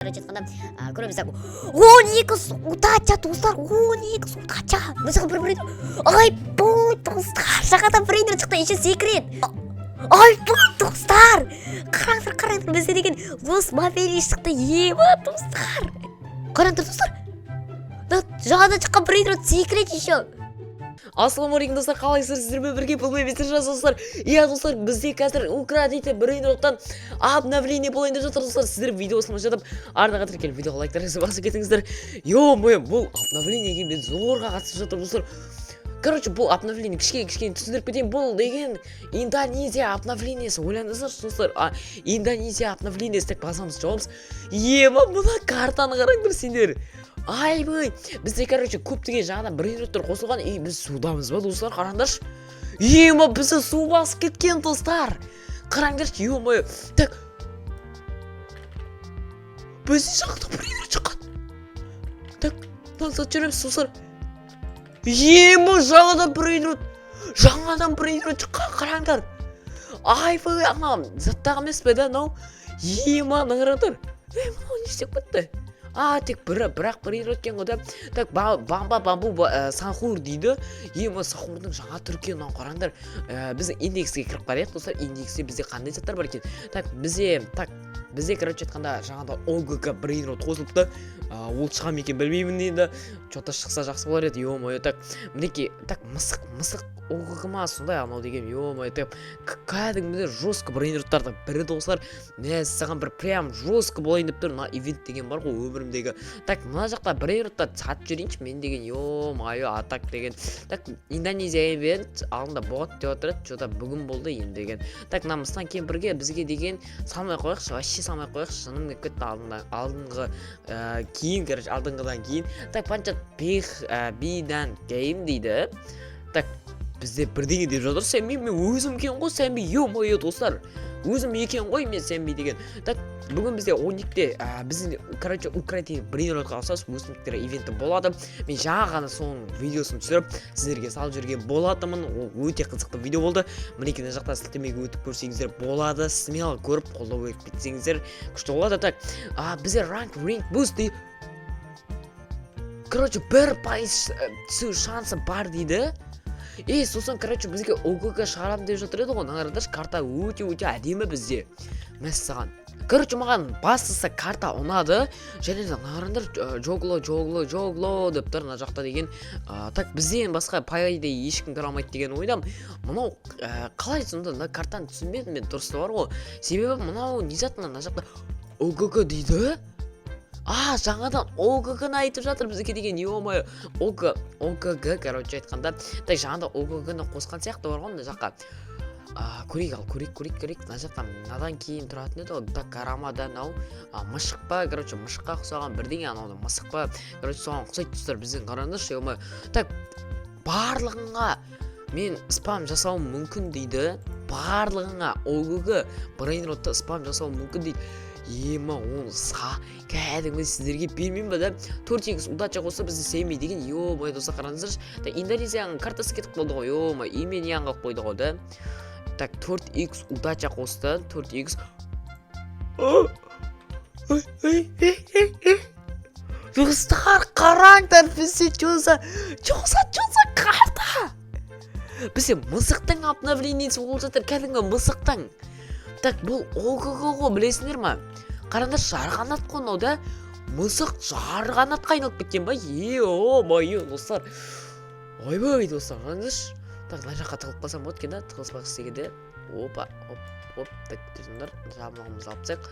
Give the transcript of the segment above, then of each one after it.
Короче айтқанда, көреміз. Так, 12 удача, достар, 12 удача. Мына жаққа бір брейнрот. Айбой, достар, жаңадан брейнрот шықты, еще секрет. Айбой, достар, қараңдар, қараңдар, бізде деген Лос Мобили шықты. Ема, достар, қараңдар, достар, мына жаңадан шыққан брейнрот, секрет еще. Ассалаумағалейкум, достар! Қалайсыздар? Сіздермен бірге бұл мен, мистер Жас, достар. Иә, достар, бізде қазір украдите брейнроттан обновление болайын деп жатыр, достар. Сіздер видео осылай жатып, арнаға тіркеліп, видеоға лайктарыңызды басып кетіңіздер. Ё-моё, бұл обновлениеге мен зорға қатысып жатырмын, достар. Короче, бұл обновление кішкене кішкене түсіндіріп кетейін. Бұл деген Индонезия обновлениесі. Ойлаңыздаршы, достар, Индонезия обновлениесі. Так, басамыз, жауамыз. Ема, мына картаны қараңдар сендер. Айбай, бізде, короче, көптеген жаңадан брейнроттар қосылған. И біз судамыз ба, достар? Қараңдаршы, ема, бізді су басып кеткен, достар, қараңдаршы, ё-моё. Так, бізде жаңадан брейнрот шыққан. Так, мынаны сатып жібереміз, достар. Ема, жаңадан брейнрот, жаңадан брейнрот шыққан, қараңдар. Айбай, ана заттағы емес пе да мынау? Ема, мына қараңдар. Ей, мынау не істеп кетті? А, тек бірі, бірақ брейнрот екен ғой да. Так, бамба бамбу санхур дейді. Ема, сахурдың жаңа түрі екен мынау, қараңдар. Біздің индекске кіріп қарайық, достар. Индексте бізде қандай заттар бар екен? Так, бізде, так, бізде, короче айтқанда, жаңадан ОГК брейнрот қосылыпты. Ол шыға ма екен, білмеймін енді. Че-то шықса, жақсы болар еді, ё-моё. Так, мінекей, так, мысық, мысық ОГК ма сондай анау деген, ё-моё. Так, кәдімгідей жестко брейнроттардың бірі, достар. Мәссаған, бір прям жестко болайын деп тұр мына ивент деген бар ғой өмірімдегі. Так, мына жақта брейнроттарды сатып жіберейінші мен деген, ё-моё. А так деген, так, Индонезия ивент алдында болады деп жатыр еді, че-то бүгін болды енді деген. Так, мына мыстан кемпірге бізге деген салмай қояйықшы, вообще салмай қояйықшы, жыным келіп кетті алдында, алдыңғы кейін, короче, алдыңғыдан кейін. Так, панчат пих бидан гейм дейді. Так, бізде бірдеңе деп жатыр Сәмби. Мен өзім екен ғой Сәмби, ё-моё, достар, өзім екен ғой мен Сәмби деген. Так, бүгін бізде 12-де біздің, короче, укради брейнротқа ұқсас өсімдіктер ивенті болады. Мен жаңа ғана соның видеосын түсіріп, сіздерге салып жіберген болатынмын. Ол өте қызықты видео болды. Мінекей, мына жақта сілтемеге өтіп көрсеңіздер болады. Смело көріп, қолдау беріп кетсеңіздер, күшті болады. Так, бізде ранг ринг буст дейді. Короче, 1% түсу шансы бар дейді. И сосын, короче, бізге ОГК шығарамын деп жатыр еді ғой. Мына қараңдаршы, карта өте өте әдемі бізде, мәссаған. Короче, маған бастысы карта ұнады. Және де мына қараңдар, жогло, жогло, жогло деп тұр мына жақта деген. Так, бізден басқа, по идее, ешкім кіре алмайды деген ойдамын. Мынау қалай сонда? Мына картаны түсінбедім мен дұрысы бар ғой. Себебі мынау не зат? Мына жақта ОГК дейді. А, жаңадан ОГК ны айтып жатыр бізге деген, ё-моё. ОГ, ОГГ, короче айтқанда. Так, жаңадан ОГГ ны қосқан сияқты бар ғой мына жаққа. Көрейік, ал, көрейік, көрейік, көрейік. Мына жақта мынадан кейін тұратын еді ғой. Так, карамада мынау мышық па? Короче, мышыққа ұқсаған бірдеңе анау, мысық па, короче, соған ұқсайды, достар, біздің, қараңдаршы, ё. Так, барлығыңа мен спам жасауым мүмкін дейді. Барлығыңа ОГГ брейнротта спам жасауым мүмкін дейді. Ема, оны кәдімгі сіздерге бермеймін ба да? 4 икс удача қосса, бізде Семи деген, ё-моё, достар, қараңыздаршы. Так, Индонезияның картасы кетіп қалды ғой, ё-моё, имениян қалып қойды ғой да. Так, 4 икс удача қосты, 4 икс. Достар, қараңдар, бізде че за, че за, че за карта? Бізде мысықтың обновлениесі болып жатыр, кәдімгі мысықтың. Так, бұл ОГГ ғой, білесіңдер ма? Қараңдаршы, жарғанат қой мынау да. Мысық жарғанатқа айналып кеткен ба? Ё-моё, достар, ойбай, достар, қараңдаршы. Так, мына жаққа тығылып қалсам болады екен да, тығылыспақ істегенде. Опа, оп, оп. Так, тұрыңдар, жабығымызды алып тастайық.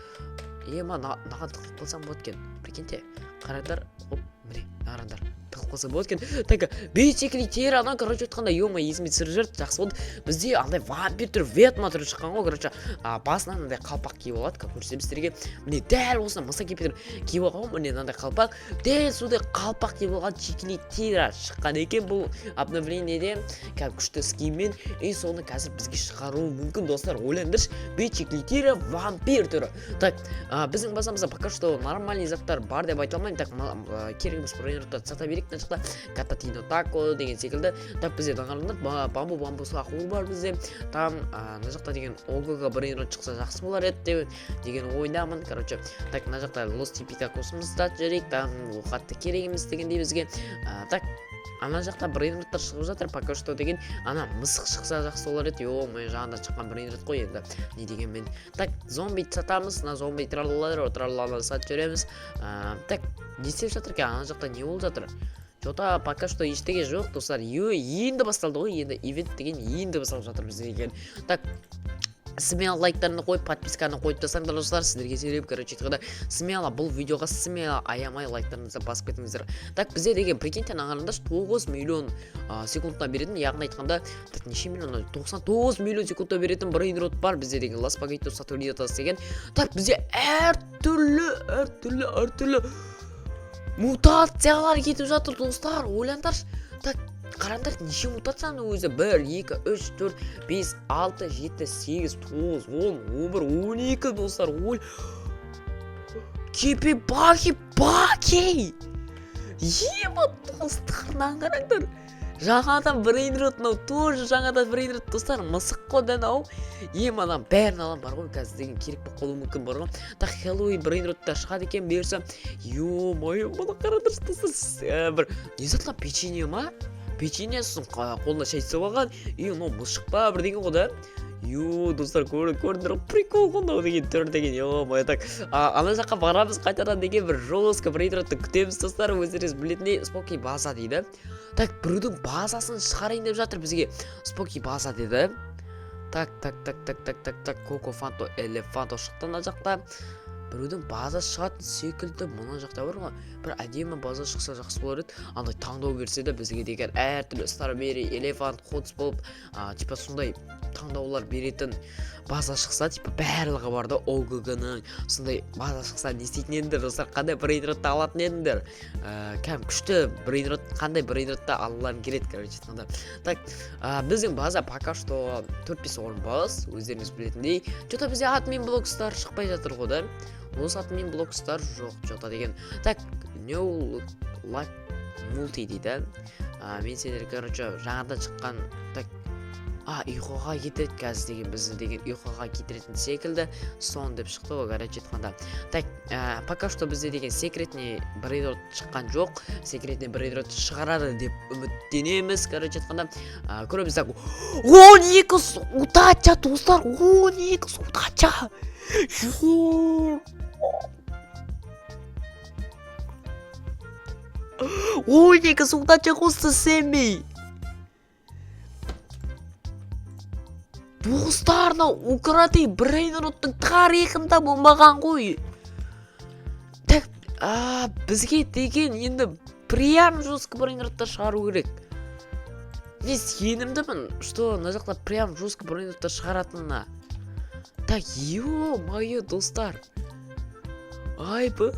Ема, мынаған тығылып қалсам болады екен, прикиньте. Қараңдар, оп, міне, қараңдар, тығылып қалса болады екен. Так, бейсеклитер ана, короче айтқанда, ё, есіме түсіріп жіберді, жақсы болды. Бізде андай вампир түрі, ведьма түрі шыққан ғой. Короче, басына мынандай қалпақ киіп алады, как көрсетемін сіздерге. Міне, дәл осындай мысық кемпір киіп алған ғой. Міне, мынандай қалпақ, дәл сондай қалпақ киіп алған чикилитира шыққан екен бұл обновлениеде, кәдімгі күшті скинмен. И соны қазір бізге шығаруы мүмкін, достар, ойлаңдаршы, бичиклитира вампир түрі. Так, біздің базамызда пока что нормальный заттар бар деп айта алмаймын. Так, керек емес брейнроттарды сата берейік. мына жақта Кататино Тако деген секілді. Так, бізде қараңдар, бамбу бамбу сахур бар бізде. Там мына жақта деген ОГГ брейнрот шықса, жақсы болар еді деген ойдамын, короче. Так, мына жақта Лос Типитакосымызды жіберейік, там ол қатты керек емес дегендей бізге. Так, ана жақта брейнроттар шығып жатыр пока что деген. Ана мысық шықса, жақсы болар еді. Ё-моё, жаңадан шыққан брейнрот қой енді, не дегенмен. Так, зомби сатамыз, мына зомби тралалар тралаланы сатып жібереміз. Так, не істеп жатыр екен ана жақта, не болып жатыр? Че-то пока что ештеңе жоқ, достар. Енді басталды ғой енді, ивент деген енді басталып жатыр бізде деген. Так, смело лайктарыңды қойып, подписканы қойып тастаңдар, достар, сіздерге сенемін. Короче айтқанда, смело бұл видеоға смело аямай лайктарыңызды басып кетіңіздер. Так, бізде деген, прикиньте, ана қараңдаршы, 9 миллион секундына беретін, яғни айтқанда, так, неше миллион, 99 миллион секундта беретін брейнрот бар бізде деген, Лас Спагетто Сатурнитас деген. Так, бізде әртүрлі, әртүрлі, әртүрлі мутациялар кетіп жатыр, достар, ойлаңдаршы. Так, қараңдар, неше мутацияның өзі: бір, екі, үш, төрт, бес, алты, жеті, сегіз, тоғыз, 10, 11, 12, достар. Ой, кепи баки баки, ема, достар, мынаны қараңдар, жаңадан брейнрот мынау, тоже жаңадан брейнрот, достар, мысық қой да мынау. Ема, ананың бәрін аламын бар ғой, қазір деген керек болып қалуы мүмкін бар ғой. Так, Хэллоуин брейнроттар шығады екен бұйырса. Ё-моё, мұны қараңдаршы, достар, бір не зат мынау, печенье ма? Печенье, сосын қолына шай түсіп алған. И мынау мысық па, бірдеңе ғой да. Ё, достар, көрдіңдер ғой, прикол ғой мынау деген түр деген, ё-моё. Так, ана жаққа барамыз қайтадан деген, бір жестко брейнротты күтеміз, достар, өздеріңіз білетіндей. Споки база дейді. Так, біреудің базасын шығарайын деп жатыр бізге, споки база деді. Так, так, так, так, так, так, так, Коко Фанто Элефанто шықты. Мына жақта біреудің базасы шығатын секілді. Мына жақта бар ғой, бір әдемі база шықса, жақсы болар еді. Андай таңдау берсе де бізге деген, әртүрлі strawberry, elephant, хотс болып, типа сондай таңдаулар беретін база шықса, типа барлығы бар да ОГГ ның, сондай база шықса, не істейтін едіңдер, достар? Қандай брейнротты алатын едіңдер? Кәдімгі күшті брейнрот, қандай брейнротты алғыларың келеді, короче айтқанда? Так, біздің база пока что төрт бес орын бос, өздеріңіз білетіндей. Че-то бізде админ блокстар шықпай жатыр ғой да, осы админ блокстар жоқ че-то деген. Так, new luck multi дейді. Мен сендер, короче, жаңадан шыққан. Так, ұйқыға кетеді қазір деген, бізді деген ұйқыға кетіретін секілді, сон деп шықты ғой, короче айтқанда. Так, пока что бізде деген секретный брейнрот шыққан жоқ, секретный брейнрот шығарады деп үміттенеміз, короче айтқанда. Көреміз. Так, 12 удача, достар, 12 удача. Ё, 12 удача қосты Сэмми, достар. Мынау укради брейнроттың тарихында болмаған ғой. Так, бізге деген енді прям жестко брейнроттар шығару керек. Мен сенімдімін, что мына жақта прям жестко брейнроттар шығаратынына. Так, ё-моё, достар, айбай,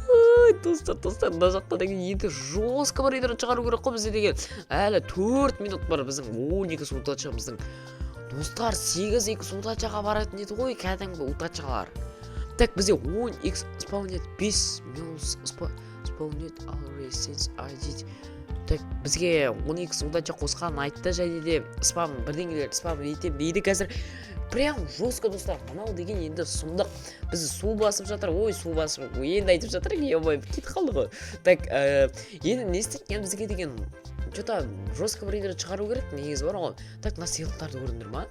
достар, достар, мына жақта деген енді жестко брейнрот шығару керек қой бізде деген. Әлі 4 минут бар біздің 12 удачамыздың, достар. 8 икс удачаға баратын еді ғой кәдімгі удачалар. Так, бізде 10 икс исполнять 5 минус исполнять already since I did. Так, бізге 10 икс удача қосқанын айтты және де спам бірдеңелер спам етемін дейді қазір прям жестко. Достар, мынау деген енді сұмдық, бізді су басып жатыр. Ой, су басып енді айтып жатыр, ё, кетіп қалды ғой. Так, енді не істейік енді? Бізге деген че-то жестко бірдеңелер шығару керек негізі бар ғой. Так, мына сыйлықтарды көрдіңдер ма?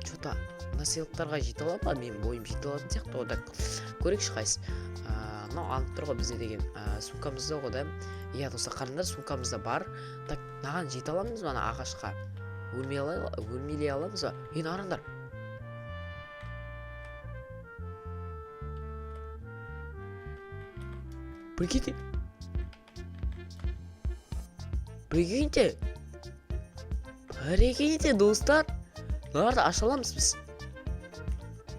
Че-то мына сыйлықтарға жете ала ма? Менің бойым жете алатын сияқты ғой. Так, көрейікші қайсы. Мынау алынып тұр ғой бізде деген, сумкамызда ғой да. Иә, достар, қараңдар, сумкамызда бар. Так, мынаған жете аламыз ба? Ана ағашқа өрмелей аламыз ба енді? Қараңдар, прикиньте, прикиньте, прикиньте, достар, мыналарды аша аламыз біз.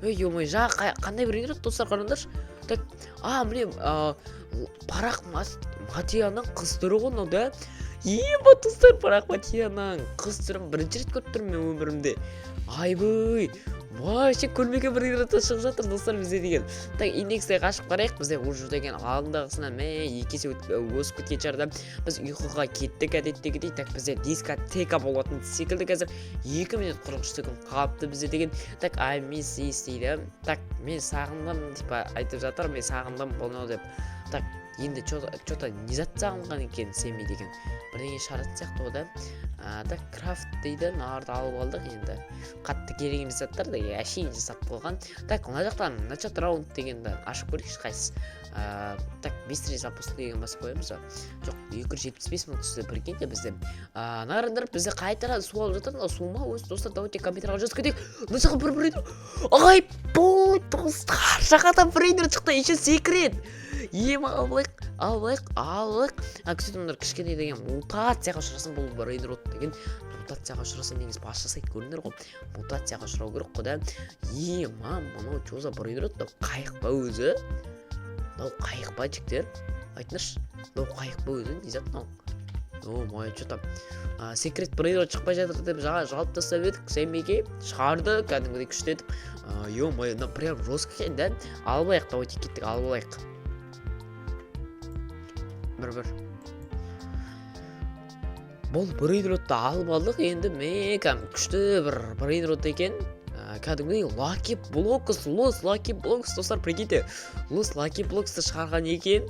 Ей, ё, жаңа қандай бір достар, қараңдаршы. Так, міне, парақ матияның қыз түрі ғой мынау да. Ема, достар, парақ матияның қыз түрін бірінші рет көріп тұрмын мен өмірімде. Айбай, Вообще көрмеген брейнроттар шығып жатыр, достар, бізде деген. Так, индексте қашып қарайық, бізде уже деген алдындағысынан 2 есе өсіп кеткен шығар да. Біз ұйқыға кеттік әдеттегідей. Так, бізде дискотека болатын секілді қазір. 2 минут 43 секунд қалыпты бізде деген. Так, I miss this дейді. Так, мен сағындым, типа айтып жатыр, мен сағындым бұны деп. Так, енді чё-то не зат сағынған екен Сэмми деген. Бірдеңе шығаратын сияқты ғой да. Так, крафт дейді, мыналарды алып алдық енді. Қатты керек емес заттар да, әшейін жасап қойған. Так, мына жақтан начать раунд дегенді ашып көрейікші қайсысы. Так, быстрый запуск деген басып қоямыз ба? Жоқ, 275 мың түсті, прикиньте бізде. Мына бізде қайтадан су алып жатыр, мынау су ма өзі, достар, давайте компьютерға жазып кетейік. Мына жаққа бір бір айбой, достар, жаңадан брейнрот шықты, еще секрет. Ем, алып алайық, алып алайық, алып алайық. А, кстати, мыналар кішкене деген мутацияға ұшырасың, бұл брейнрот деген мутацияға ұшыраса негізі бас жасайды, көрдіңдер ғой. Мутацияға ұшырау керек қой да. Ема, мынау чё за брейнрот? Мынау қайық па өзі? Мынау қайық па, жігіттер? Айтыңдаршы, мынау қайық па өзі? Не зат мынау? О, мой, чё там? Секрет брейнрот шықпай жатыр деп жаңа жалып тастап едік, Сэммиге шығарды, кәдімгідей күштетіп. Ё-моё, мынау прям жестко екен да. Алып алайық, давайте кеттік, алып алайық. Бір-бір. Бұл брейнротты алып алдық, енді мен кәдімгі күшті бір брейнрот екен. Кәдімгідей Lucky Blocks, Los Lucky Blocks, достар, прикиньте, Los Lucky Blocks'ты шығарған екен.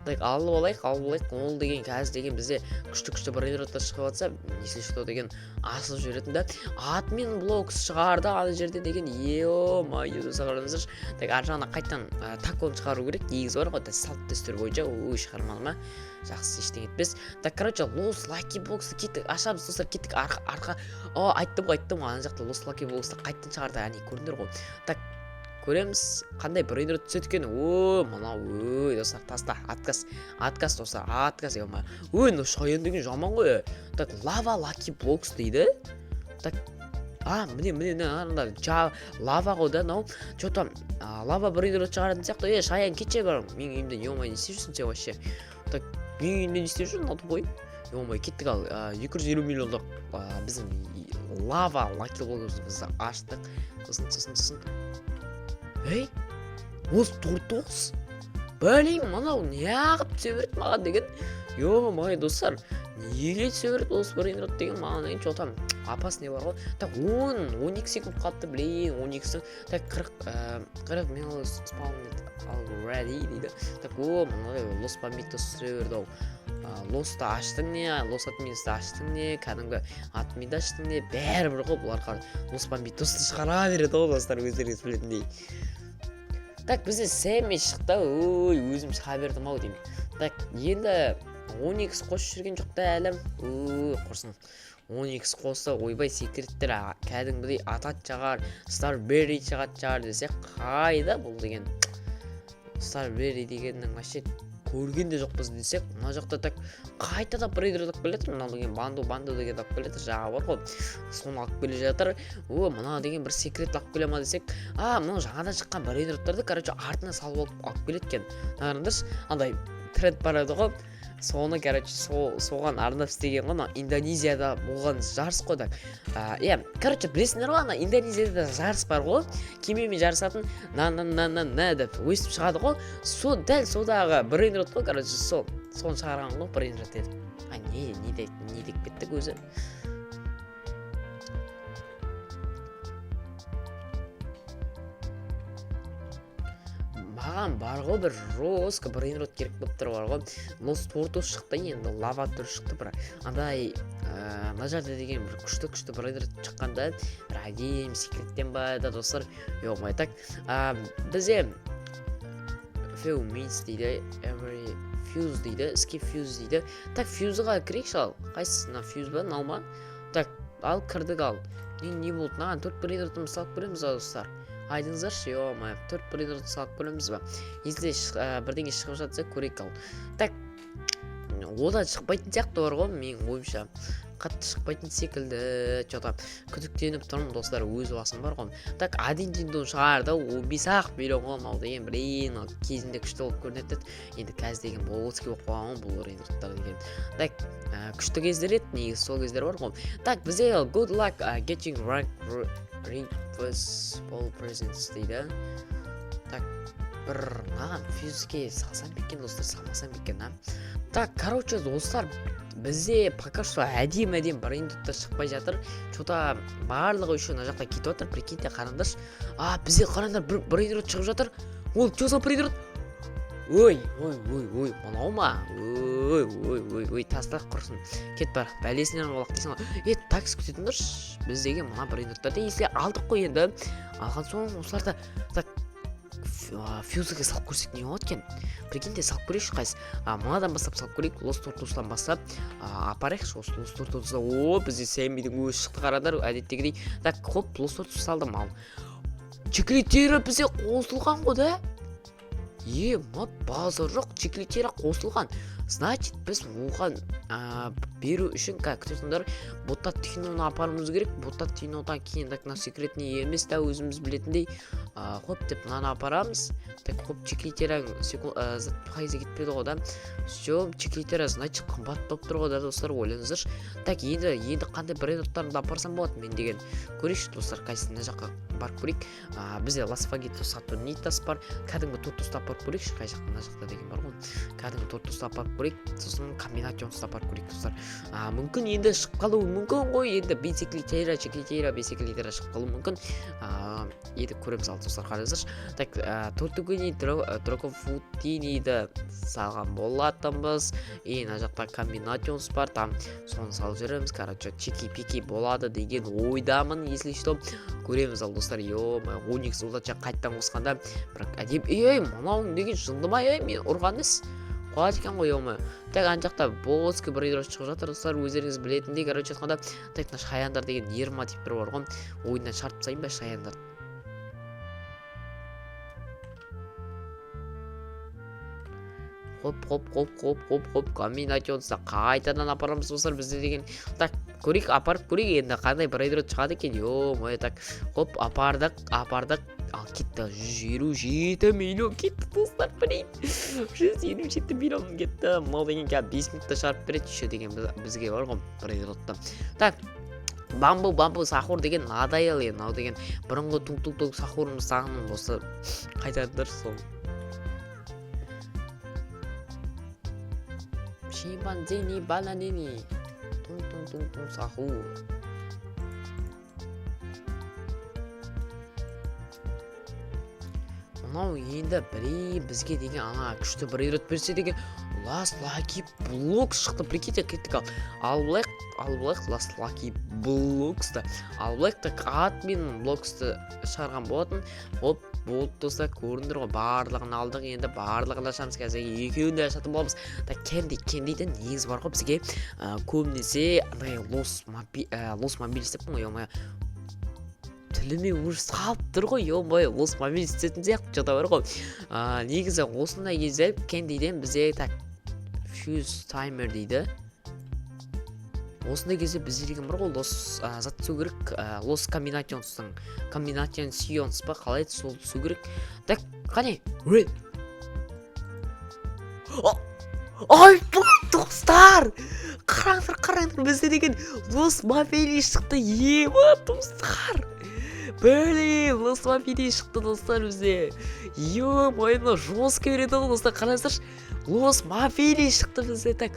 Так, алып алайық, алып алайық. Ол деген қазір деген бізде күшті-күшті брейнроттар шығып жатса, если что деген асып жіберетін да. Админ Blocks шығарды ана жерде деген, ё-моё, достар, қараңыздаршы. Так, ар жағына қайтадан такон шығару керек, негізі бар ғой, салт дәстүр бойынша. Ой, шығармады ма? Жақсы, ештеңе етпес. Так, короче, Los Lucky Blocks'ты кеттік, ашамыз, достар, кеттік. Арқа, арқа. О, айттым ғой, айттым ғой, ана жақта Los Lucky Blocks'ты қайтадан шығарды, әне көрдіңдер ғой. Так, көреміз, қандай брейнрот түседі екен. О, мынау, ой, достар, таста, отказ, отказ, достар, отказ, ё-моё. Ой, мынау шаян деген жаман ғой. Так, лава Lucky Blocks дейді. Так, а, міне, міне, міне, анда лава ғой да, мынау. Чё там, лава брейнрот шығаратын сияқты. Е, шаян, кетші бар, менің үйімде, ё-моё, не істеп жүрсің сен вообще? Так, менің үйімде не істеп жүрсің, мынау тупой? Ё-моё, кеттік ал, 250 миллиондық, біздің лава Lucky Blocks'ымызды аштық. Сосын, сосын, сосын. Ей, осы Тортос? Блин, мынау неғып түсе береді маған деген? Ё-моё, достар, неге түсе береді осы брейнрот деген маған деген, чё там опасный бар ғой. Так, 12 секунд қалыпты, блин, 12 секунд. Так, 40 минут spawned already дейді. Так, о, мынандай Лос Бамбитос түсе берді ау. Лосты аштың не, Лос Админсті аштың не, кәдімгі админді аштың не, бәрібір ғой, бұларға Лос Бамбитосты шығара береді ғой, достар, өздеріңіз білетіндей. Так, бізде Сэмми шықты, ой, өзім шыға бердім ау деймін. Так, енді 10 икс қосып жүрген жоқ та әлі. Ой, құрсын. 10 икс қосса, ойбай, секреттер кәдімгідей атат шығар, Старберри шығатын шығар десек, қайда бұл деген? Старберри дегеннің вообще көрген де жоқпыз десек, мына жақта так қайтадан брейнрот алып келе жатыр. Мынау деген банду, банду деген алып келе жатыр, жаңағы бар ғой, соны алып келе жатыр. О, мына деген бір секрет алып келе ма десек, а, мынау жаңадан шыққан брейнроттарды, короче, артына салып алып келеді екен. Қараңдаршы, андай тренд бар еді ғой, соны, короче, соған арнап істеген ғой. Мынау Индонезияда болған жарыс қой. Так, иә, короче, білесіңдер ғой, ана Индонезияда жарыс бар ғой, кемемен жарысатын, на на на на на деп өйстіп шығады ғой, сол дәл содағы брейнрот қой, короче, сол соны шығарған ғой брейнрот етіп. А, не не деп, не деп кеттік өзі? Маған бар ғой, бір жестко брейнрот керек болып тұр бар ғой. Лос Тортос шықты, енді лава түрі шықты, бір андай, мына жерде деген бір күшті күшті брейнрот шыққанда, бір әдемі секреттен ба да, достар, ё-моё. Так, бізде few minutes дейді, every fuse дейді, skip fuse дейді. Так, фьюзға кірейікші. Ал қайсысы, мына фьюз ба, мынау ма? Так, ал кірдік. Ал не болды? Мынаған төрт брейнротымызды салып көреміз ба, достар, айтыңыздаршы? Ё-моё, төрт брейнрот салып көреміз ба? Если бірдеңе шығып жатса, көрейік. Ал так, одан шықпайтын сияқты бар ғой, менің ойымша, қатты шықпайтын секілді. Чё-то күдіктеніп тұрмын, достар, өз басым бар ғой. Так, один дин шығарды, 15 ақ миллион ғой мынау деген. Блин, мынау кезінде күшті болып көрінетін еді, енді қазір деген болский болып қалған ғой бұл брейнроттар деген. Так, күшті кездер еді негізі, сол кездер бар ғой. Так, бізде good luck getting rank. Breakfast Ball Presents дейді. Так, бір мынаған фьюзге салсам ба екен, достар, салмасам ба екен, а? Так, короче, достар, бізде пока что әдемі әдемі брейнроттар шықпай жатыр. Че-то барлығы еще мына жақта кетіп жатыр, прикиньте, қараңдаршы. А, бізде қараңдар, бір брейнрот шығып жатыр. Ол че за брейнрот? Ой, ой, ой, ой, мынау ма? Ой, ой, ой, ой, тастақ құрсын. Кет бар, бәлесінен аулақ дейсің ғой. Е, такси күтетіңдерші. Біз деген мына брейнроттарды если алдық қой енді. Алған соң осыларды так фьюзге салып көрсек не болады екен? Прикиньте, салып көрейікші қайсы. Мынадан бастап салып көрейік, Лос Тортустан бастап апарайықшы осы Лос Тортуста. О, бізде Сэммидің өзі шықты, қараңдар, әдеттегідей. Так, хоп, Лос Тортус салдым ал. Чеклитера бізде қосылған ғой да? Е, ма, базар жоқ, чеклитера қосылған. Значит, біз оған беру үшін, как күтесіңдер, Ботатиноны апаруымыз керек. Ботатинодан кейін, так, мына секретный емес та, өзіміз білетіндей. Хоп деп мынаны апарамыз. Так, хоп, чеклитера пайызы кетпеді ғой да. Все, чеклитера, значит, қымбат болып тұр ғой да, достар, ойлаңыздаршы. Так, енді қандай брейнроттарымды апарсам болады мен деген. Көрейікші, достар, қайсысы мына жаққа барып көрейік. Бізде Лас Фагитос Сатурнитас бар. Кәдімгі Тортусты апарып көрейікші, қай жақта, мына жақта деген бар ғой. Кәдімгі Тортусты апарып көрейік. Сосын Комбинационсты апарып көрейік, достар. Мүмкін енді шығып қалуы мүмкін ғой. Енді бисеклитера, чеклитера, бисеклитера шығып қалуы мүмкін. Енді көреміз ал, достар, қараңыздаршы. Так, Тортугини Дракофутиниді салған болатынбыз. И мына жақта Комбинационс бар, там соны салып жібереміз. Короче, чики пики болады деген ойдамын, если что. Көреміз ал, достар. Ё-моё, 12 удача қайтадан қосқанда бірақ әдемі. Ей, мынауың деген жынды ма, ей, мен ұрған іс қуады екен ғой, ё. Так, ана жақта боски брейнрот шығып жатыр, достар, өздеріңіз білетіндей, короче айтқанда. Так, мына шаяндар деген нервыма тиіп тұр бар ғой. Ойыннан шығарып тастайын ба шаяндарды? Хоп, хоп, хоп, хоп, хоп, хоп, Комбинационса қайтадан апарамыз, достар, бізде деген. Так, көрейік, апарып көрейік енді қандай брейнрот шығады екен, ё-моё. Так, хоп, апардық, апардық. Ал кетті, 157 миллион кетті, достар, блин. 157 миллион кетті. Мынау деген қазір 5 минутта шығарып береді еще деген бізге бар ғой брейнротты. Так, бамбу бамбу сахур деген надоел енді мынау деген. Бұрынғы тук тук тук сахурымыз сағындым осы, қайтарыңдаршы соны. Шимпанзини бананини тун тун тун тун сахур. Мынау енді, блин, бізге деген ана күшті брейнрот берсе деген. Лас Лаки Блок шықты, прикиньте. Кеттік ал, алып алайық, алып алайық Лас Лаки Блоксты, алып алайық. Так, админ Блоксты шығарған болатын. Оп, болды, достар, көрдіңдер ғой, барлығын алдық. Енді барлығын ашамыз қазір, екеуін де ашатын боламыз. Так, Кенди, Кендидің негізі бар ғой бізге көбінесе андай Лос Мобилис деппін ғой, ё-моё, тіліме уже салып тұр ғой, ё-моё, Лос Мобилис түсетін сияқты че-то бар ғой. Негізі осындай кезде Кендиден бізде, так, фьюз таймер дейді. Осындай кезде бізде деген бар ғой лос зат түсу керек, лос комбинационстың, комбинационс па, қалай еді, сол түсу керек. Так, қане? Ой, ай, достар, қараңдар, қараңдар, бізде деген Лос Мобили шықты. Ема, достар, блин, Лос Мобили шықты, достар, бізде. Ё-моё, мынау жестко береді ғой, достар, қараңыздаршы, Лос Мобили шықты бізде. Так,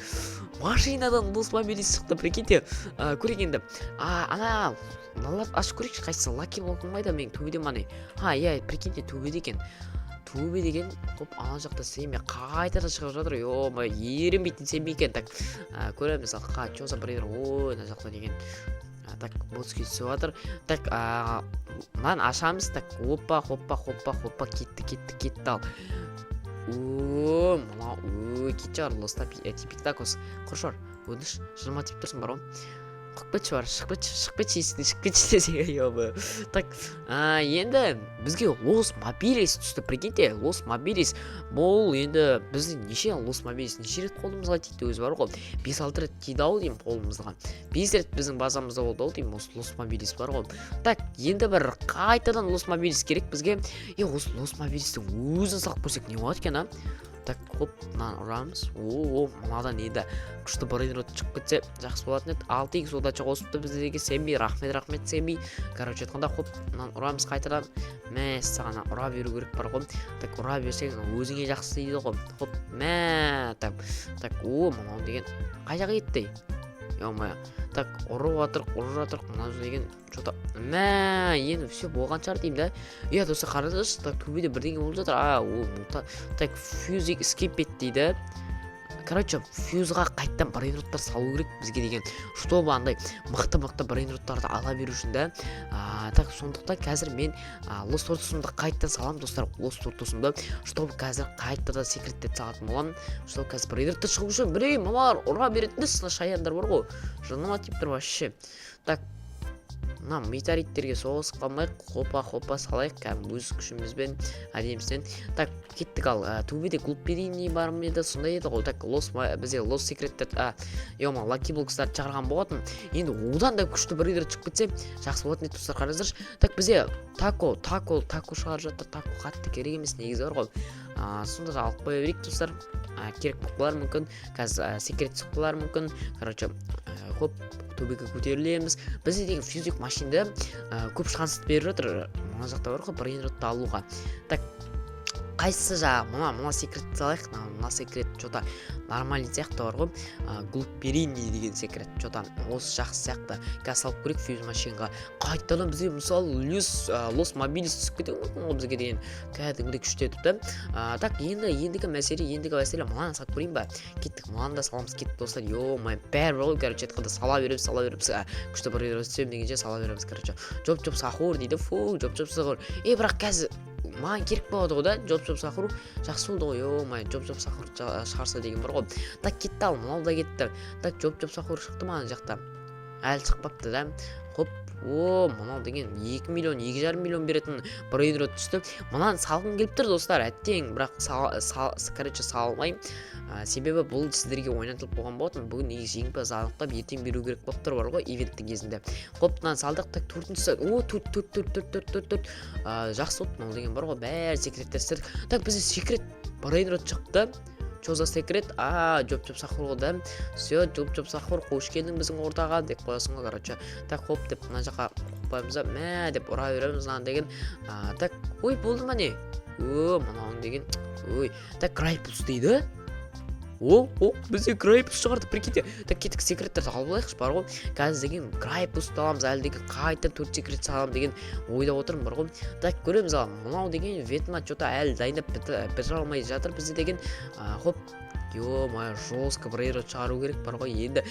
машинадан Лос Мобили шықты, прикиньте. Көрейік енді. Ана мыналарды ашып көрейікші, қайсысы? Лаки Блок қайда менің төбеде ма, не? А, иә, прикиньте, төбеде екен, төбе деген. Хоп, ана жақта семья қайтадан шығып жатыр, ё-моё, ерінбейтін семья екен. Так, көреміз ал, қа че за брейнрот? Ой, мына жақта деген так, боски түсіп жатыр. Так, мынаны ашамыз. Так, опа, хоппа, хоппа, хоппа, кетті, кетті, кетті ал. О, мынау, ой, кетші ар, лоста типиктакос, құршы, өтініш, жыныма тиіп тұрсың бар ғой. Шығып кетші бар, шығып кетші, шығып кетші, есіктен шығып кетші десең, ё. Так, енді бізге Лос Мобилис түсті, прикиньте, Лос Мобилис. Бұл енді біздің неше Лос Мобилис, неше рет қолымызға тиді өзі бар ғой? 5-6 рет тиді ау деймін қолымызға. 5 рет біздің базамызда болды ау деймін осы Лос Мобилис бар ғой. Так, енді бір қайтадан Лос Мобилис керек бізге. Е, осы Лос Мобилистің өзін салып көрсек не болады екен, а? Так, хоп, мынаны ұрамыз. О, мынадан енді күшті брейнрот шығып кетсе, жақсы болатын еді. 6 икс удача қосыпты біздерге Сэмми. Рахмет, рахмет, Сэмми. Короче айтқанда, хоп, мынаны ұрамыз қайтадан. Мәссаған, ұра беру керек бар ғой. Так, ұра берсең, өзіңе жақсы дейді ғой. Хоп, мә, так, так. О, мынау деген қай жаққа кетті? Ё-моё. Так, ұрып жатырық, ұрып жатырық. Мынау деген че-то, мә, енді все болған шығар деймін да. Иә, достар, қараңыздаршы. Так, төбеде бірдеңе болып жатыр. А, ол мута. Так, фьюзик скипет дейді. Короче, фьюзға қайтадан брейнроттар салу керек бізге деген, чтобы андай мықты мықты брейнроттарды ала беру үшін да. Так, сондықтан қазір мен лос тортусымды қайтадан саламын, достар, лос тортусымды, чтобы қазір қайтадан секреттерді салатын боламын, чтобы қазір брейнроттар шығу үшін. Блин, мыналар ұра беретін де, шаяндар бар ғой, жыныма тиіп тұр вообще. Так, мына метеориттерге соғысып қалмайық. Хопа, хопа, салайық кәдімгі өз күшімізбен әдемісінен. Так, кеттік. Ал төбеде глупперини бар ма еді? Сондай еді ғой. Так, лос, бізде лос секреттер, а, ема, лаки блокстарды шығарған болатын. Енді одан да күшті бір шығып кетсе, жақсы болатын еді, достар, қараңыздаршы. Так, бізде тако, тако, тако шығарып жатыр. Тако қатты керек емес негізі бар ғой. Сонда да алып қоя берейік, достар. Керек болып қалар мүмкін, қазір секрет шығып қалар мүмкін. Короче, хоп, төбеге көтерілеміз. Бізде деген фьюзик машинда көп шанс беріп жатыр мына жақта бар ғой брейнротты алуға. Так, қайсысы жаңағы? Мына секретті салайық. Мына секрет че-то нормальный сияқты бар ғой. Глупперини деген секрет че то осы жақсы сияқты. Қазір салып көрейік фьюз машинға қайтадан. Бізге, мысалы, лос мобилис түсіп кетуі мүмкін ғой бізге деген, кәдімгідей күшті етіп та. Так, енді ендігі мәселе, мынаны салып көрейін ба? Кеттік, мынаны да саламыз. Кеттік, достар. Ё-моё, бәрібір ғой. Короче айтқанда, сала береміз, сала береміз. Күшті бір түсемін дегенше сала береміз. Короче, жоп жоп сахур дейді. Фу, жоп жоп сахур. Е, бірақ қазір маған керек болады ғой да. Жоп жоп сахур жақсы болды ғой. Ё-моё, жоп жоп сахур шығарса деген бар ғой. Так, кетті. Ал мынау да кетті. Так, жоп жоп сахур шықты ма? Ана жақта әлі шықпапты да. Хоп, о, мынау деген 2 миллион, 2,5 миллион беретін брейнрот түсті. Мынаны салғым келіп тұр, достар, әттең, бірақ короче, сала алмаймын. Себебі бұл сіздерге ойнатылып қойған болатын. Бүгін негізі жеңімпаз анықтап, ертең беру керек болып тұр бар ғой ивенттің кезінде. Хоп, мынаны салдық. Так, төртіншісі. О, төрт, төрт, төрт, төрт, төрт, төрт, төрт. Жақсы болды мынау деген бар ғой, бәрі секреттер істедік. Так, бізде секрет брейнрот шықты. Че за секрет? А, жоп жоп сахур ғой да. Все, жоп жоп сахур, қош келдің біздің ортаға деп қоясың ғой. Короче, так, хоп деп мына жаққа қоямыз да, мә деп ұра береміз мынаны деген. Так, ой, болды ма, не? О, мынауың деген, ой. Так, грайпус дейді. О, о, бізде грайпус шығарды, прикиньте. Так, кеттік, секреттерді алып алайықшы бар ғой. Қазір деген грайпусты аламыз. Әлі деген қайтадан төрт секрет саламын деген ойда отырмын бар ғой. Так, көреміз. Ал мынау деген ветма че то әлі дайындап бітіре алмай жатыр бізде деген. Хоп, ё-моё, жестко брейнрот шығару керек бар ғой. Енді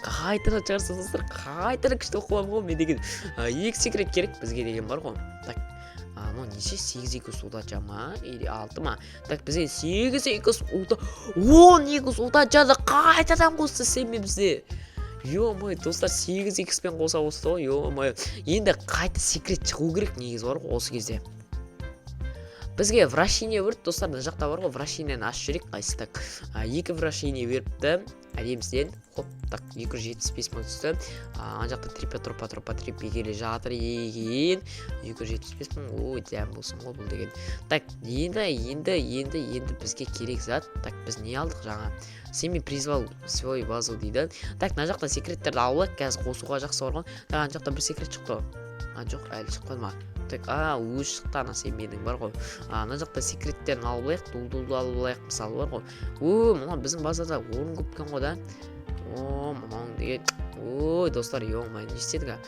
қайтадан шығарса, достар, қайтадан күшті болып қаламын ғой мен деген. Екі секрет керек бізге деген бар ғой. Так, мынау неше? 8 икс удача ма или алты ма? Так, бізге 8 икс 10 икс удачаны қайтадан қосты Сэмми бізде. Ё-моё, достар, 8 икспен қоса қосты ғой. Ё-моё, енді қайта секрет шығу керек негізі бар ғой. Осы кезде бізге вращение берді, достар. Мына жақта бар ғой, вращениені ашып жіберейік. Қайсы? Так, екі вращение беріпті әдемісінен. Хоп, так, 275 000 түсті. Ана жақта трипа тропа тропа трипи келе жатыр екен. 275 000, ой, дәм болсын ғой бұл деген. Так, енді бізге керек зат. Так, біз не алдық жаңа? Сэмми призвал свой базу дейді. Так, мына жақта секреттерді алып алайық, қазір қосуға жақсы бар ғой. Так, ана жақта бір секрет шықты ғой. А, жоқ, әлі шықпады ма? Так, а, өзі шықты ана Сэммидің бар ғой. Ана жақта секреттерін алып алайық, дулдулды алып алайық мысалы бар ғой. О, мына біздің базада орын көп екен ғой да. О, мынауың деген, ой, достар, ё-моё, не істедік? А,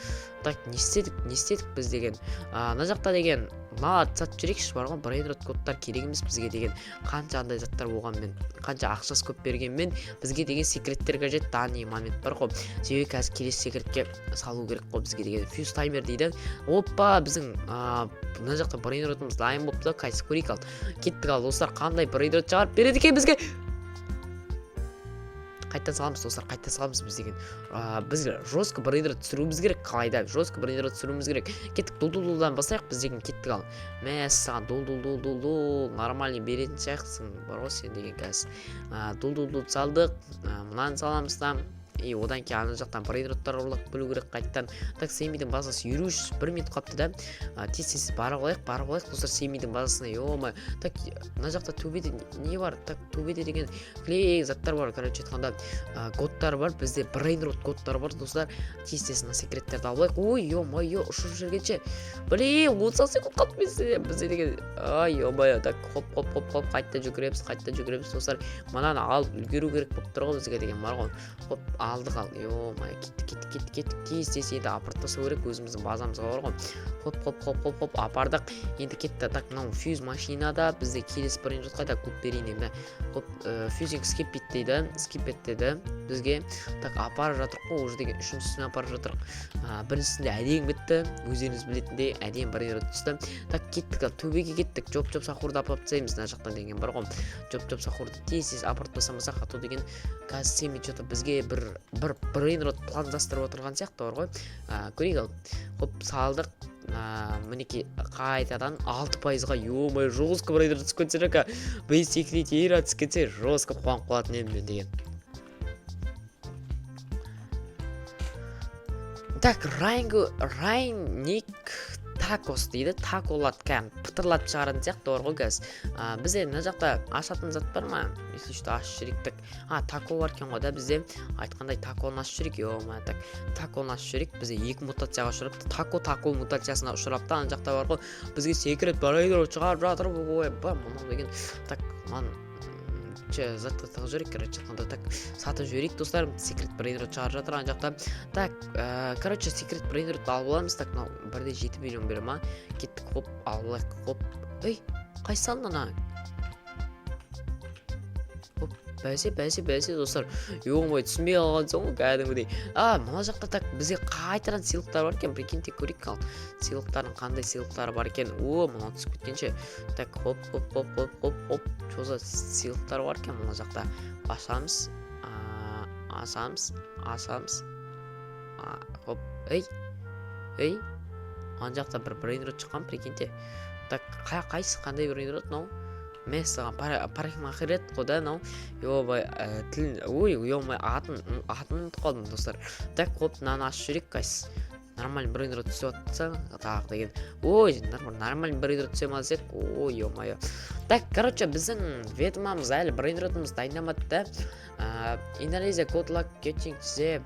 так, не істедік, не істедік біз деген? Мына жақта деген мыналарды сатып жіберейікші бар ғой. Брейнрот кодтар керек емес бізге деген. Қанша андай заттар болғанмен, қанша ақшасы көп бергенмен, бізге деген секреттер қажет данный момент бар ғой. Себебі қазір келесі секретке салу керек қой бізге деген. Фьюз таймер дейді. Опа, біздің мына жақта брейнротымыз дайын болыпты. Қайсы, көрейік. Ал кеттік. Ал, достар, қандай брейнрот шығарып береді екен бізге? Қайтадан саламыз, достар, қайта саламыз біз деген. Біз жестко брейнрот түсіруіміз керек, қалайда жестко брейнрот түсіруіміз керек. Кеттік, дул дул дулдан бастайық біз деген. Кеттік. Ал, мәссаған, дул дул дул дул дул, нормальный беретін сияқтысың бар ғой сен деген қазір. Дул дул дул салдық. Мынаны саламыз да. И одан кейін ана жақтан брейнроттар ұрлап келу керек қайтадан. Так, Семидің базасы 51 минут қалыпты да. Тез тез барып алайық, барып алайық, достар, Семидің базасына. Ё-моё. Так, мына жақта төбеде не бар? Так, төбеде деген клей заттар бар, короче айтқанда, кодтар бар. Бізде брейнрот кодтар бар, достар. Тез тез мына секреттерді алып алайық. Ой, ё-моё, ұшып жүргенше. Блин, 30 секунд қалды бізде. Бізде деген, ай, ё-моё, так, хоп, хоп, хоп, хоп, қайтадан жүгіреміз, қайтадан жүгіреміз, достар. Мынаны алып үлгеру керек болып тұр ғой бізге деген бар ғой. Хоп, алдық ал. Ё-моё, кеттік, кеттік, кеттік, кеттік. Тез тез енді апарып тастау керек өзіміздің базамызға бар ғой. Хоп, хоп, хоп, хоп, хоп, апардық. Енді кетті. Так, мынау фьюз машинада бізде келесі брейнротқа да клуб берейін енді. Хоп, фьюзинг скип ет дейді, скип ет деді бізге. Так, апарып жатырық қой, уже деген үшіншісіне апарып жатырық. Біріншісінде әдемі бітті, өздеріңіз білетіндей әдемі брейнрот түсті. Так, кеттік ал, төбеге кеттік. Жоп жоп сахурды апарып тастаймыз мына жақтан деген бар ғой. Жоп жоп сахурды тез тез апарып тастамасақ, а то деген қазір Семи че-то бізге бір брейнрот пландастырып отырған сияқты бар ғой. Көрейік ал. Хоп, салдық. Мінекей қайтадан 6%-ға, ё-моё, жестко брейнрот түсіп кетсе, рака бей секрет ера түсіп кетсе, жестко қуанып қалатын едім мен деген. Так, Райник такос дейді, таколат кәдімгі пытырлатып шығаратын сияқты бар ғой қазір. Бізде мына жақта ашатын зат бар ма? Если что, ашып жіберейік. Так, тако бар екен ғой да бізде. Айтқандай, таконы ашып жіберейік. Ё-моё, так, таконы ашып жіберейік. Бізде екі мутацияға ұшырапты. Тако тако мутациясына ұшырапты. Ана жақта бар ғой, бізге секрет брейнрот шығарып жатыр. Ой, мынау деген. Так, мынаны затты тығып жіберейік, короче айтқанда. Так, сатып жіберейік, достар. Секрет брейнрот шығарып жатыр ана жақта. Так, короче, секрет брейнротты алып аламыз. Так, мынау 1,7 миллион бере ма? Кеттік, хоп, алып алайық, хоп. Ей, қайсы салды ана? Хоп, бәсе, бәсе, бәсе, достар. Ё-моё, түсінбей қалған соң ғой кәдімгідей. Мына жақта, так, бізде қайтадан сыйлықтар бар екен, прикиньте, көрейік ал. Сыйлықтардың қандай сыйлықтары бар екен? О, мынау түсіп кеткенше. Так, хоп, хоп, хоп, хоп, хоп, хоп. Чё за сыйлықтар бар екен мына жақта? Ашамыз, ашамыз, ашамыз. Хоп, ей, ей, ана жақта бір брейнрот шыққан, прикиньте. Так, қайсы, қандай брейнрот мынау? Мәссаған, парикмахер еді ғой да мынау. Ё-бай, тілін, ой, ё-моё, атын ұмытып қалдым, достар. Так, хоп, мынаны ашып жіберейік, қайсы. Нормально брейнрот түсіп жатса, тағы деген. Ой, нормально брейнрот түсе ма десек, ой, ё-моё. Так, короче, біздің ведьмамыз әлі брейнротымыз дайындамады да. Индонезия good luck getting the.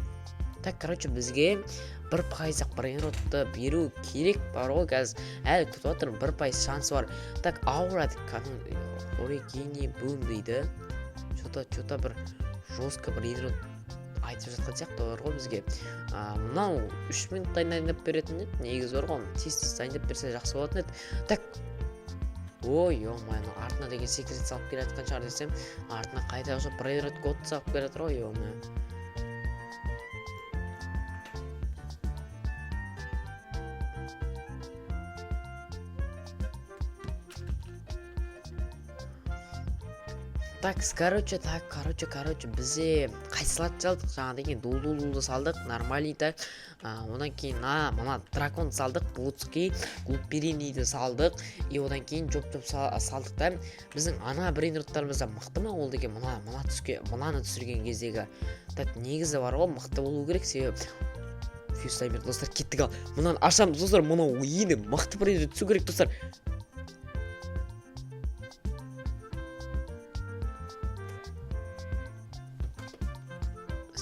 Так, короче, бізге 1%-ақ брейнротты беру керек бар ғой қазір. Әлі күтіп жатырмын, 1% шансы бар. Так, аура оригини бум дейді. Чё-то, чё-то бір жестко брейнрот айтып жатқан сияқты бар ғой бізге. Мынау 3 минутта дайындап беретін еді, негізі бар ғой, тез тез дайындап берсе жақсы болатын еді. Так, ой, ё-моё, ана артына деген секрет салып келе жатқан шығар десем, артына қайта ұшып брейнрот код салып келе жатыр ғой, ё-моё. Так, короче, так, короче, короче, бізде қайсыларды салдық? Жаңа деген дул дул дулды салдық, нормальный, так. Одан кейін мына дракон салдық, блудский, глуппериниді салдық. И одан кейін жоп жоп салдық та. Біздің ана брейнроттарымыз да мықты ма ол деген мына түске, мынаны түсірген кездегі. Так, негізі бар ғой, мықты болу керек, себебі фьюз таймер, достар, кеттік ал. Мынаны ашамыз, достар, мынау енді мықты брейнрот түсу керек, достар.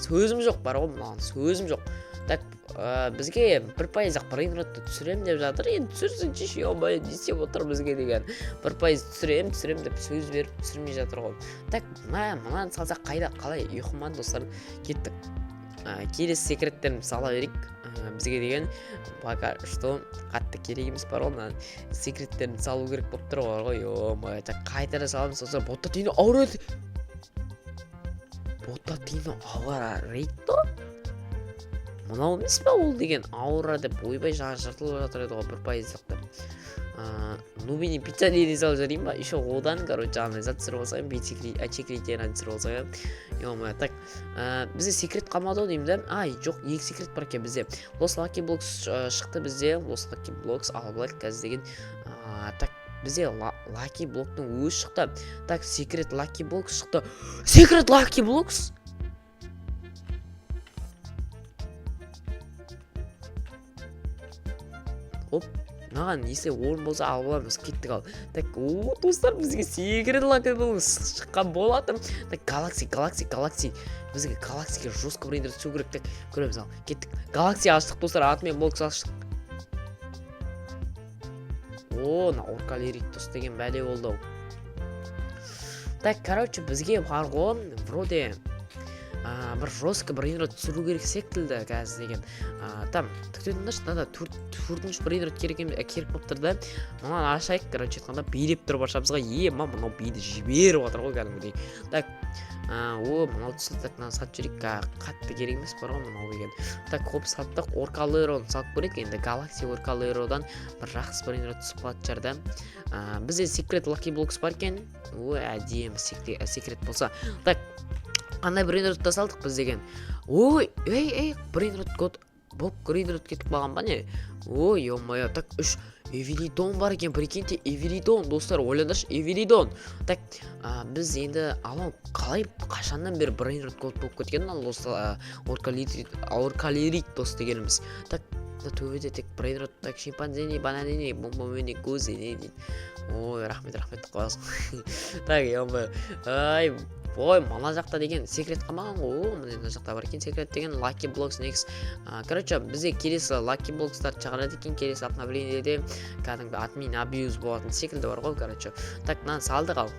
Сөзім жоқ бар ғой, мынаған сөзім жоқ. Так, бізге 1%-ақ брейнротты түсіремін деп жатыр. Енді түсірсінші, ё-моё, не істеп отыр бізге деген. 1% түсіремін, түсіремін деп сөз беріп түсірмей жатыр ғой. Так, мынаны салсақ қайда, қалай, ұйқыман, достар, кеттік. Келесі секреттерін сала берейік. Бізге деген пока что қатты керек емес бар ғой, мына секреттерін салу керек болып тұр ғой, ё-моё. Так, қайтара саламыз, достар. Ботатино аура, Ботатино аура рейд мынау емес па ол деген аура деп, ойбай, жаңа жыртылып жатыр еді ғой 1%-лық деп. Нубини пицца дейді салып жіберейін ба? Еще одан, короче, андай зат түсіріп алсам, секреттерін түсіріп алсам, ё-моё. Так, бізде секрет қалмады ау деймін да. Ай, жоқ, екі секрет бар екен бізде. Лос Лаки Блокс шықты бізде. Лос Лаки Блокс алып алайық қазір деген. Так, бізде Лаки Блоктың өзі шықты. Так, секрет Лаки Блокс шықты. Секрет Лаки Блокс. Хоп, мынаған если орын болса алып аламыз, кеттік ал. Так, о, достар, бізге секрет лаки блокс шыққан болатын. Так, галакси, галакси, галакси. Бізге галаксиге жестко брейнрот түсу керек. Так, көреміз ал. Кеттік. Галакси аштық, достар, атымен блокс аштық. О, мына оркалериктус деген бәле болды ау. Так, короче, бізге бар ғой, вроде бір жестко брейнрот түсіру керек секілді қазір деген. Там күтетіңдерші, мынада төртінші брейнрот керек керек болып тұр да. Мынаны ашайық, короче айтқанда, билеп тұрып ашамыз ғой. Е, мынау биді жіберіп жатыр ғой кәдімгідей. Так, о, мынау түсті. Так, мынаны сатып жіберейік, қатты керек емес бар ғой мынау деген. Так, хоп, саттық. Оркалероны салып көрейік енді. Галакси Оркалеродан бір жақсы брейнрот түсіп қалатын шығар да. Бізде секрет лаки блокс бар екен. Ой, әдемі секрет болса. Так, қандай брейнротты салдық біз деген? Ой, ей, ей, брейнрот код болып брейнрот кетіп қалған ба, не? Ой, ё-моё. Так, үш эвелидон бар екен, прикиньте, эвелидон, достар, ойлаңдаршы, эвелидон. Так, біз енді анау қалай қашаннан бері брейнрот код болып кеткен мынау достар, оркалерит дос дегеніміз. Так, мына төбеде тек брейнрот. Так, шимпанзини бананини бомбомини гузини дейді. Ой, рахмет, рахмет деп қоясың. Так, ё-моё, ай, ой, мына жақта деген секрет қалмаған ғой. О, міне, мына жақта бар екен секрет деген лаки блокс негіз. Короче, бізде келесі лаки блокстарды шығарады екен келесі обновлениеде, кәдімгі админ абьюз болатын секілді бар ғой, короче. Так, мынаны салдық ал.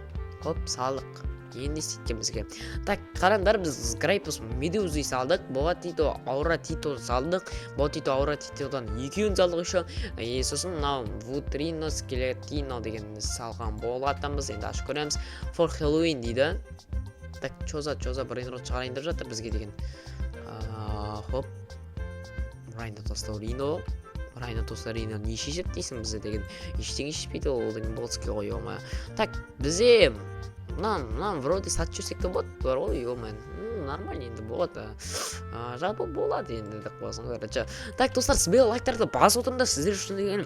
Хоп, салдық. Енді не істейді екен бізге? Так, қараңдар, біз грайпус медузы салдық, боатито аура тито салдық, боатито аура титодан екеуін салдық еще. И сосын мынау вутрино скелетино дегенді салған болатынбыз. Енді ашып көреміз. For Halloween дейді. Так, чоза, чоза брейнрот шығарайын деп жатыр бізге деген. Хоп, райно тостаурино, райно тостаурино не шешеді дейсің бізде деген? Ештеңе шешпейді ол деген, ботский ғой, ё. Так, бізде мынаны вроде сатып жіберсек те болады бар ғой, ё. Нормально енді болады, жалпы болады енді деп қоясың, короче. Так, достар, смело лайктарды басып отырыңдар, сіздер үшін деген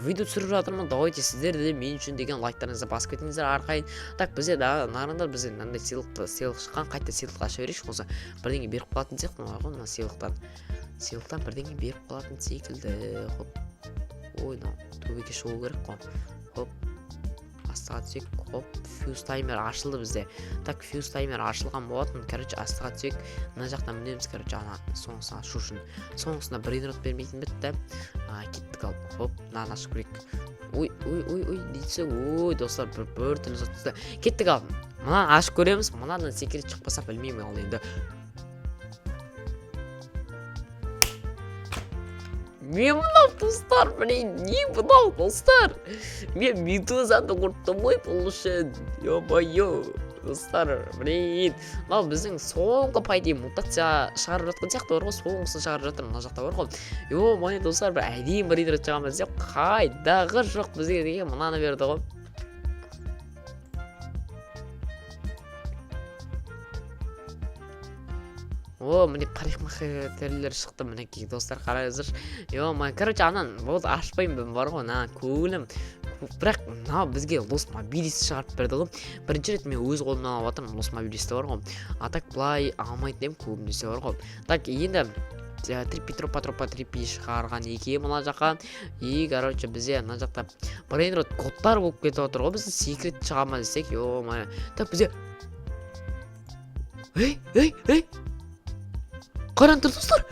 видео түсіріп жатырмын. Давайте, сіздер де мен үшін деген лайктарыңызды басып кетіңіздер әрқайын. Так, бізде да нарыңдар, бізде мынандай сыйлық шыққан. Қайта сыйлық аша берейікші, болса бірдеңе беріп қалатын сияқты ғой. Мына сыйлықтан бірдеңе беріп қалатын секілді. Хоп, ой, мынау төбеге шығу керек қой. Хоп, астыға түсейік. Хоп, фьюз таймер ашылды бізде. Так, фьюз таймер ашылған болатын. Короче, астыға түсейік, мына жақтан мінеміз, короче, ана соңғысын ашу үшін. Соңғысында брейнрот бермейтін бітті. Кеттік ал. Хоп, мынаны ашып көрейік. Ой, ой, ой, ой дейді. Ой, достар, бір түрлі зат түсті. Кеттік ал, мынаны ашып көреміз. Мынадан секрет шықпаса, білмеймін ал енді. Не мынау, достар? Блин, не мынау, достар? Мен медузаны құрттым ғой бұл үшін, ё-моё, достар, блин. Мынау біздің соңғы, по идее, мутация шығарып жатқан сияқты бар ғой, соңғысын шығарып жатыр мына жақта бар ғой. Ё-моё, достар, бір әдемі бір шығамыз деп, қайдағы жоқ, бізге деген мынаны берді ғой. О, міне, парикмахерлер шықты, мінекей, достар, қараңыздаршы, ё. Короче, анан болды, ашпаймын мен бар ғой, мына көңілім. Бірақ мынау бізге лос мобилис шығарып берді ғой. Бірінші рет мен өз қолымнан алып жатырмын лос мобилисті бар ғой, а так былай алмайтын едім көбінесе бар ғой. Так, енді трипи тропа тропа трипи шығарған екен мына жаққа. И, короче, бізде мына жақта брейнрот кодтар болып кетіп жатыр ғой. Бізде секрет шыға ма десек, ё. Так, бізде, ей, ей, ей, қараңдар, достар,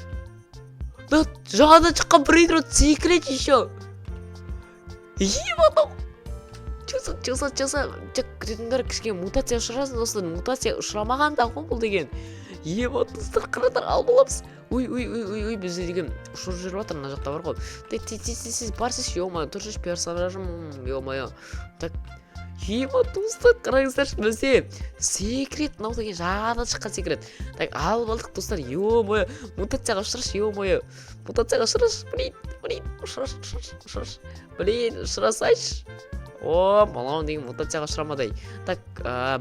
мына жаңадан шыққан брейнрот секрет еще. Ебану, чё за, чё за? Тек күтетіндер, кішкене мутация ұшырасын, достар. Мутация ұшырамаған да ғой бұл деген. Еба, достар, қараңдар, алып аламыз. Ой, ой, ой, ой, ой, бізде деген ұшырып жүріп жатыр мына жақта бар ғой. Тез, тез, тез, тез, тез барсайшы, ё-моё, тұрсайшы, персонажым, ё-моё. Так, ема, достар, қараңыздаршы, бізде секрет мынау деген, жаңадан шыққан секрет. Так, алып алдық, достар, ё-моё. Мутацияға ұшырашы, ё-моё, мутацияға ұшырашы, блин, блин, ұшырашы, ұшырашы, ұшырашы, блин, ұшырасайшы. О, мынау деген мутацияға ұшырамады. Так,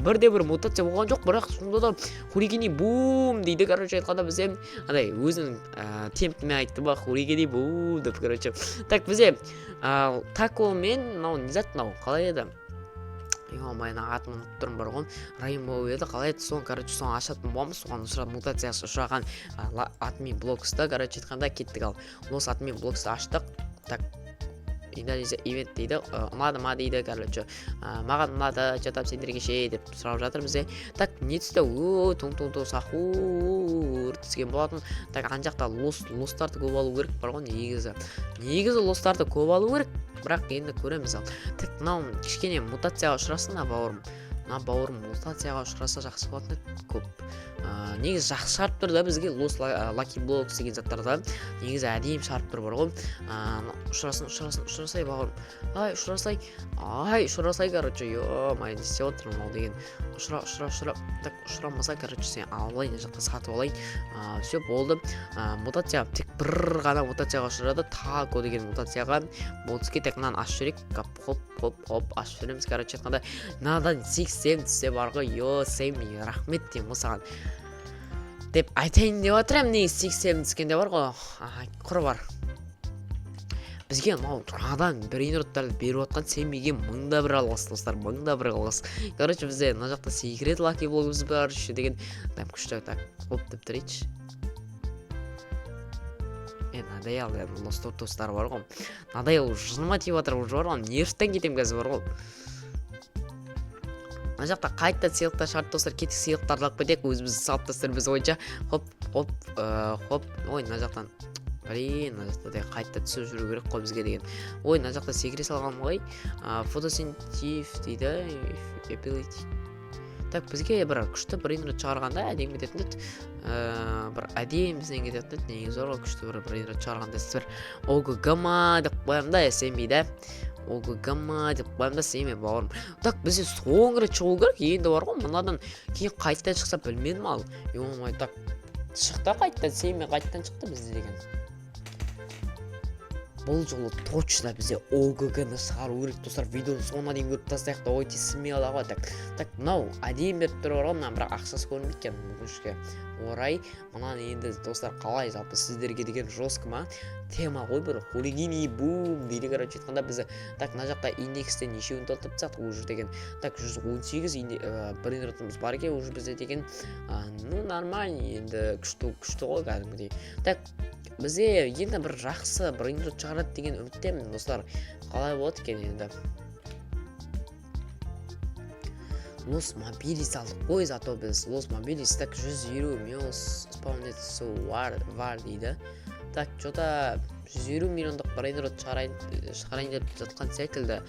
бірде бір мутация болған жоқ, бірақ сонда да хурикини бум дейді. Короче айтқанда, бізде андай өзінің темпімен айтты ба, хурикини бум деп, короче. Так, бізде тако мен мынау не зат, мынау қалай еді, ё, мына атын ұмытып тұрмын бар ғой, рейнбоу еді, қалай еді, соны, короче, соны ашатын боламыз. Соған ұшырап, мутациясы ұшыраған админ блоксты, короче айтқанда. Кеттік ал, осы админ блоксты аштық. Так. Индонезия ивент дейді, ұнады ма дейді, короче. Маған ұнады, че там сендерге ше деп сұрап жатыр бізде. Так, не түсті? О, туң туң туң сахур түскен болатын. Так, ана жақта лостарды көп алу керек бар ғой негізі. Негізі лостарды көп алу керек, бірақ енді көреміз ал. Так, мынау кішкене мутацияға ұшырасын мына бауырым. Мына бауырым мутацияға ұшыраса жақсы болатын еді көп. Негізі жақсы шығарып тұр да бізге лос лаки блокс деген заттарды. Негізі әдемі шығарып тұр бар ғой. Ұшырасын, ұшырасын, ұшырасай бауырым. Ай, ұшырасай. Ай, ұшырасай, короче. Ё-моё, не істеп отырмын мынау деген. Ұшыра, ұшыра, ұшыра. Так, ұшырамаса, короче, сен алып алайын, мына жақта сатып алайын. Все, болды. Мутация тек бір ғана мутацияға ұшырады. Тако деген мутацияға. Болды, бізге тек мынаны ашып жіберейік. Хоп, хоп, хоп, ашып жібереміз, короче, айтқанда. Мынадан 80 түссе бар ғой, ё, Сэмми, рахмет деймін ғой саған. Деп айтайын деп жатыр едім, негізі 80 түскенде бар ғой, құр бар. Бізге мынау жаңадан брейнроттарды беріп жатқан Сэммиге мыңда бір алғыс, достар, мыңда бір алғыс. Короче, бізде мына жақта секрет лаки блогымыз бар еще деген. Там күшті, так, хоп деп тұрайыншы. Надоел, енді лос достар бар ғой. Надоел, жыныма тиіп жатыр уже бар ғой, нервтен кетемін қазір бар ғой. Мына жақта қайта сыйлықтар шығарды, достар, кеттік сыйлықтарды алып кетейік, өзіміз салып тастаймыз бойынша. Хоп, хоп, хоп. Ой, мына жақтан, блин, мына жақта да қайта түсіп жүру керек қой бізге деген. Ой, мына жақта секіре салғаным ғой. Фотосинтив дейді, ability. Так, бізге бір күшті брейнрот шығарғанда әдемі кететін еді. Бір әдемісінен кететін еді, негізі бар ғой, күшті бір брейнрот шығарғанда бір ОГГ ма деп қоямын да, СМИ да. ОГГ ма деп қоямын да, СМИ бауырым. Так, бізде соңғы рет шығу керек енді бар ғой, мынадан кейін қайтадан шықса білмедім ал. Ё-моё, так, шықты қайтадан, СМИ қайтадан шықты бізде деген. Бұл жолы точно бізде ОГГ-ны шығару керек, достар. Видеоның соңына дейін көріп тастайық та, ойти смело ғой. Так, так, мынау әдемі беріп тұр бар ғой, мына бірақ ақшасы көрінбейді екен өкінішке орай. Мынаны енді, достар, қалай жалпы сіздерге деген жестко ма тема ғой бір хулигини бум дейді, короче айтқанда бізді. Так, мына жақта индексте нешеуін толтырып тастадық уже деген. Так, 118 брейнротымыз бар екен уже бізде деген. Ну, нормально енді, күшті, күшті ғой кәдімгідей. Так, бізде енді бір жақсы брейнрот шығарады деген үміттемін, достар. Қалай болады екен енді? Лос Мобилис алдық қой, зато біз Лос Мобилис. Так, 150 миллион спаунет бар, бар дейді. Так, че-то 150 миллиондық брейнрот шығарайын деп жатқан секілді,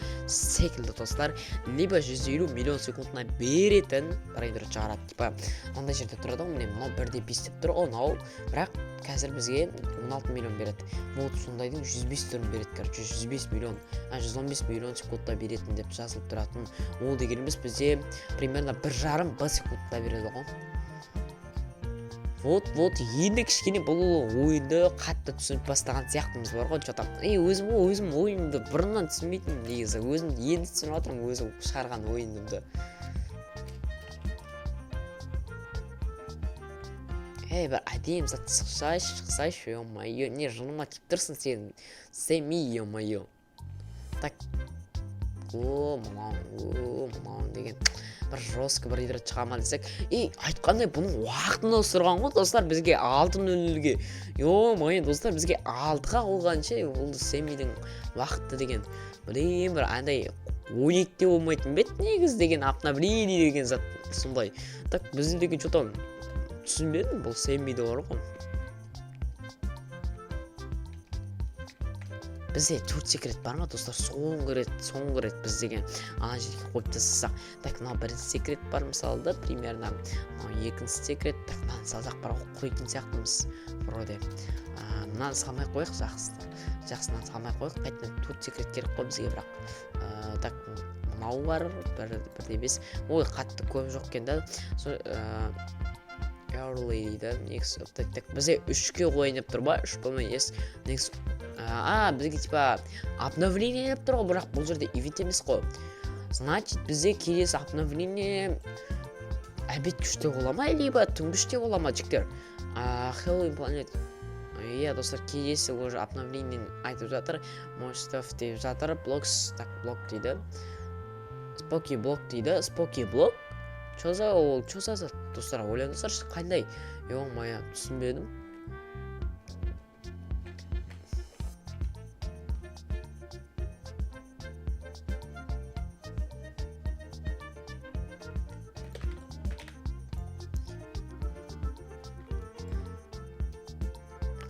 достар. Либо 150 миллион секундына беретін брейнрот шығарады. Типа, мынандай жерде тұрады ғой, міне, мынау 1,5 деп тұр ғой, мынау. Бірақ қазір бізге 16 миллион береді. Вот сондайдың 105 түрін береді, короче, 105 миллион, 115 миллион секундта беретін деп жазылып тұратын. Ол дегеніміз бізде примерно бір жарым б секундта береді ғой. Вот, вот, енді кішкене бұл ойынды қатты түсініп бастаған сияқтымыз бар ғой, че-то. Ей, өзім ойынды бұрыннан түсінбейтінмін негізі. Өзім енді түсініп жатырмын өзім шығарған ойынымды. Ей, бір әдемі зат шықсайшы, шықсайшы, ё-моё, не жыныма тиіп тұрсың сен, Сэмми, ё-моё. Так, о, мынау, о, мынау деген бір жестко бір рет шыға ма десек, и айтқандай бұның уақытын ауыстырған ғой, достар, бізге 6:00-ге. Ё-моё, достар, бізге 6-ға қойғанша ол Сэммидің уақыты деген, блин, бір андай 12-де болмайтын ба еді негізі деген обновление деген зат сондай. Так, біздің деген че-то түсінбедім, бұл Сэммиде бар ғой. Бізде 4 секрет бар ма, достар? Соңғы рет біз деген ана жерге қойып тастасақ. Так, мынау бірінші секрет бар мысалы да, примерно. Мынау екінші секрет. Так, мынаны салсақ бар ғой, құритын сияқтымыз вроде. Мынаны салмай қояйық, жақсы. Жақсы, мынаны салмай қояйық. Қайтадан 4 секрет керек қой бізге бірақ. Так, мынау бар, бір де бес. Ой, қатты көп жоқ екен да. Со, early дейді. Next update. Так, бізде 3-ке қояйын деп тұр ба? 3 болмай, yes. Next. Бізге типа обновление деп тұр ғой, бірақ бұл жерде ивент емес қой. Значит, бізде келесі обновление обед 3-те бола ма, либо түнгі 3-те бола ма, жігіттер? Halloween Planet. Иә, достар, келесі уже обновление айтып жатыр. Monster деп жатыр. Blocks, так, блок дейді. Spooky блок дейді. Spooky блок? Чё за ол? Чё за зат? Достар, ойлаңыздаршы, қандай? Ё-моё, түсінбедім.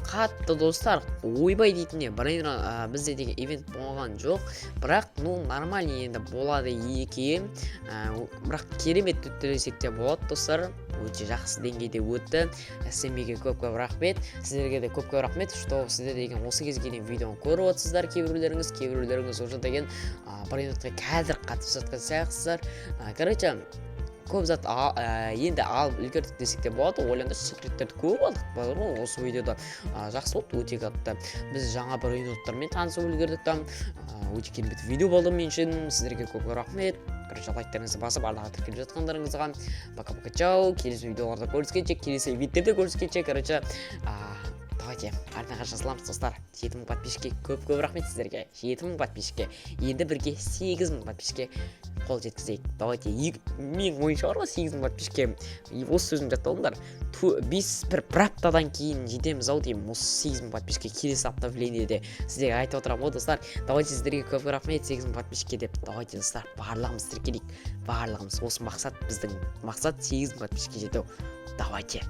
Қатты, достар, ойбай дейтін не брейнрот. Бізде деген ивент болған жоқ, бірақ, ну, нормальный енді болады екен. Бірақ керемет өтті десек те болады, достар, өте жақсы деңгейде өтті. СМБ-ге көп көп рахмет, сіздерге де көп көп рахмет, что сіздер деген осы кезге дейін видеоны көріп отырсыздар. Кейбіреулеріңіз уже деген брейнротқа қазір қатысып жатқан сияқтысыздар. Короче, көп зат енді алып үлгердік десек те болады. Ойлаңдаршы, секреттерді көп алдық бар ғой осы видеода. Жақсы болды өте қатты. Біз жаңа брейнроттармен танысып үлгердік там. Өте керемет видео болды мен үшін. Сіздерге көп көп рахмет. Короче, лайктарыңызды басып, арнаға тіркеліп жатқандарыңызға. Пока, пока, чао! Келесі видеоларда көріскенше, келесі ивенттерде көріскенше. Короче, давайте арнаға жазыламыз, достар. 7000 подписчикке көп көп рахмет сіздерге. 7000 подписчикке, енді бірге 8000 подписчикке қол жеткізейік, давайте. Менің ойымша бар ғой, 8000 подписчикке, и осы сөзімді жаттап алыңдар, бес бір аптадан кейін жетеміз ау деймін осы 8000 подписчикке. Келесі обновлениеде сіздерге айтып отырамын ғой, достар. Давайте, сіздерге көп рахмет 8000 подписчикке деп. Давайте, достар, барлығымыз тіркелейік, барлығымыз. Осы мақсат, біздің мақсат 8000 подписчикке жету. Давайте.